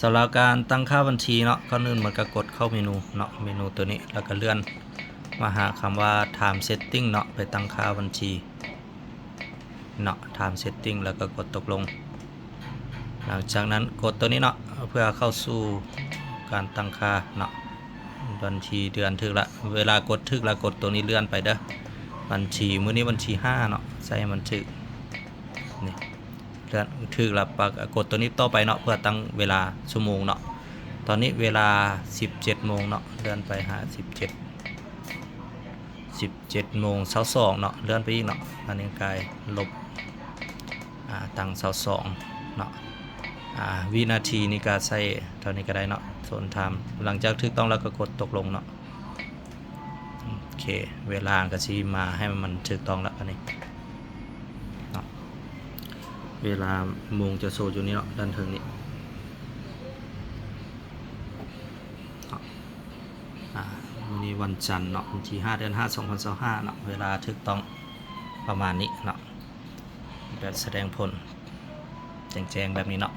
ສຳລັບການຕັ້ງຄ່າບັນຊີເນາະ, ກ່ອນອື່ນມັນກໍກົດເຂົ້າເມນູເນາະ, ເມນູໂຕນີ້ ແລ້ວກໍເລື່ອນມາຫາຄຳວ່າ Time Setting ເນາະ, ໄປຕັ້ງຄ່າບັນຊີເນາະ, Time Setting ແລ້ວກໍກົດຕົກລົງ. ຫຼັງຈາກນັ້ນກົດໂຕນີ້ເນາະ ເພື່ອເຂົ້າສູ່ການຕັ້ງຄ່າເນາະ, ວັນທີເດືອນຖືກລະ, ເວລາກົດຖືກລະ ກົດໂຕນີ້ເລື່ອນໄປເດີ້. ວັນທີ ມື້ນີ້ວັນທີຫ້າເນາະ, ໃສ່ໃຫ້ມັນຖືກ ນີ້ ເລື່ອນຖືກລະ ປະ ກົດໂຕນີ້ຕໍ່ໄປເນາະ ເພື່ອຕັ້ງເວລາຊົ່ວໂມງເນາະ. ຕອນນີ້ເວລາສິບເຈັດໂມງເນາະ, ເລື່ອນໄປຫາສິບເຈັດ ສິບເຈັດໂມງຊາວສອງເນາະ, ເລື່ອນໄປອີກເນາະ, ອັນນີ້ກາຍລົບ ອາ ຕັ້ງຊາວສອງເນາະ. ອາ ວິນາທີນີ້ກະໃສ່ເທົ່ານີ້ກະໄດ້ເນາະ, ໂຊນທາມ. ຫຼັງຈາກຖືກຕ້ອງແລ້ວກໍກົດຕົກລົງເນາະ. ໂອເຄ ເວລາກໍຊິມາໃຫ້ມັນຖືກຕ້ອງລະ ອັນນີ້ເນາະ. ເວລາໂມງຈະໂຊຢູ່ນີ້ເນາະ, ດ້ານເທິງນີ້ເນາະ. ອາ ມື້ນີ້ວັນຈັນເນາະ, ວັນທີຫ້າ ເດືອນຫ້າ ສອງພັນຊາວຫ້າເນາະ, ເວລາຖືກຕ້ອງປະມານນີ້ເນາະ, ແບບສະແດງຜົນແຈ້ງໆແບບນີ້ເນາະ.